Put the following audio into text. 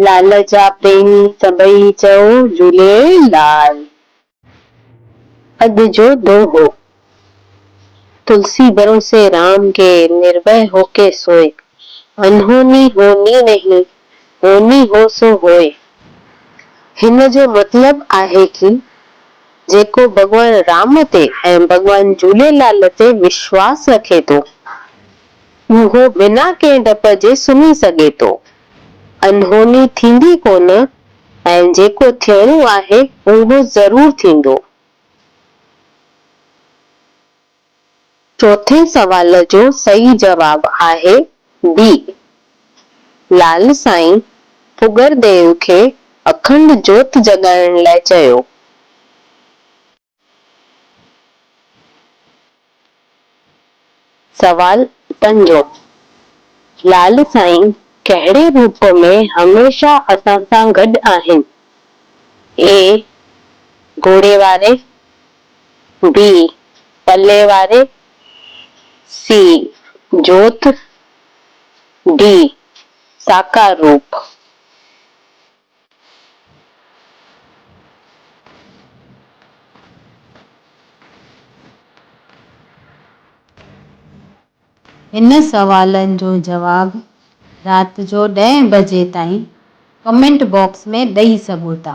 لال جا پريمي سڀئي چئو جهوليلال. اڄ جو دوهو. تلسي ڀروسي رام ڪي، نرڀئه هوڪي سوئي. انهوني هوني نهين، هوني هو سو هوئي. هن جو مطلب آهي ڪي جيڪو ڀڳوان رام تي ۽ ڀڳوان جهوليلال تي وشواس رکي ٿو، اهو بنا ڪنهن ڊپ جي سمهي سگهي ٿو. انهوني ٿيندي ڪونه ۽ جيڪو ٿيڻو آهي اهو ضرور ٿيندو. چوٿين سوال جو صحيح جواب آهي بي. لال سائين ڦگر ديو کي اکنڊ جوت جڳائڻ لاء چيو. سوال پنجون، لال سائين ڪهڙي روپ ۾ هميشه اسان سان گڏ آهن؟ اي، گهوڙي واري، بي، پلي واري، سي، جوت، ڊي، ساڪار روپ. هن سوالن جو جواب رات جو ڏهين بجي تائين ڪمينٽ باڪس ۾ ڏئي سگهو ٿا.